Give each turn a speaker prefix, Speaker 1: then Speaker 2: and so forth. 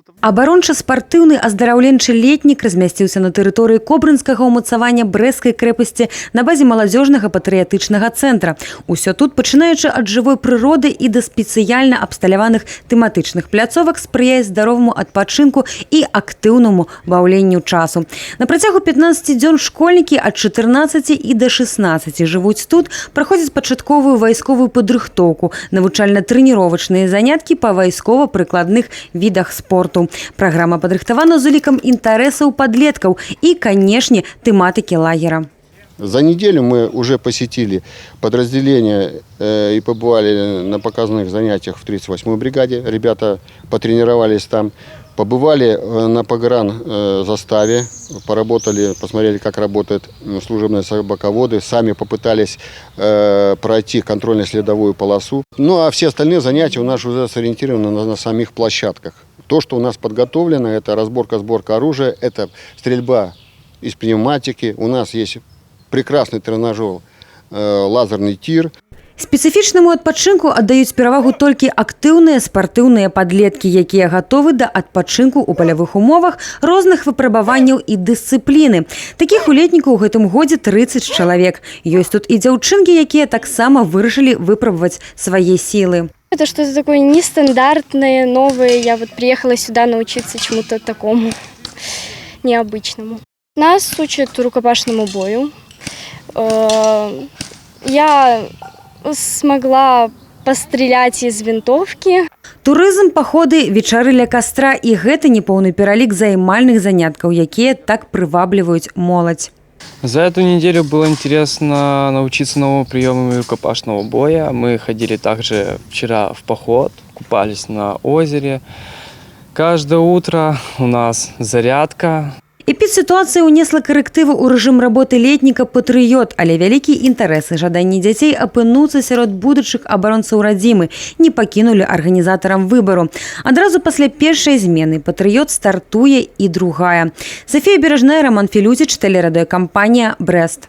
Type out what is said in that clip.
Speaker 1: Абаронча-спартыўны аздараўленчы летнік размясціўся на тэрыторыі Кобрынскага ўмацавання Брэсцкай крэпасці на базе маладзёжнага патрыятычнага цэнтра. Усё тут, пачынаючы ад жывой прыроды і да спецыяльна абсталяваных тэматычных пляцовак, спрыяе здароваму адпачынку і актыўнаму баўленню часу. На працягу 15 дзён школьнікі ад 14 і да 16 жывуць тут, праходзяць пачатковую вайсковую падрыхтоўку, навучальна-трэніровачныя заняткі па вайскова-прыкладных відах спорту. Праграма падрыхтавана з улікам інтарэсаў падлеткаў і, канешне, тэматыкі лагера.
Speaker 2: За неделю мы уже посетили подразделения и побывали на показных занятиях в 38-й бригаде. Ребята потренировались там. Побывали на погран заставе, поработали, посмотрели, как работают служебные собаководы, сами попытались пройти контрольно-следовую полосу. Ну а все остальные занятия у нас уже сориентированы на самих площадках. То, что у нас подготовлено, это разборка-сборка оружия, это стрельба из пневматики. У нас есть прекрасный тренажер, лазерный тир.
Speaker 1: Спецыфічнаму адпачынку аддаюць перавагу толькі актыўныя спартыўныя падлеткі, якія гатовы да адпачынку ў палявых умовах, розных выпрабаванняў і дысцыпліны. Такіх у летніку ў гэтым годзе 30 чалавек. Ёсць тут і дзяўчынкі, якія таксама вырашылі выпрабаваць свае сілы.
Speaker 3: Это что-то такое нестандартное, новое. Я вот приехала сюда научиться чему-то такому необычному. Нас учат рукопашному бою. Я смогла пострелять из винтовки.
Speaker 1: Турызм, паходы, вечары ля кастра — і гэта не поўны пералік займальных заняткаў, якія так прывабліваюць моладзь.
Speaker 4: За эту неделю было интересно научиться новым приемам рукопашного боя. Мы ходили также вчера в поход, купались на озере. Каждое утро у нас зарядка.
Speaker 1: Эпідсітуацыя ўнесла карэктывы ў рэжым работы летніка «Патрыёт», але вялікі інтарэс і жаданне дзяцей апынуцца сярод будучых абаронцаў радзімы не пакінулі арганізатарам выбару. Адразу пасля першай змены «Патрыёт» стартуе і другая. Сафія Беражная, Раман Філюціч, тэлерадыёкампанія «Брэст».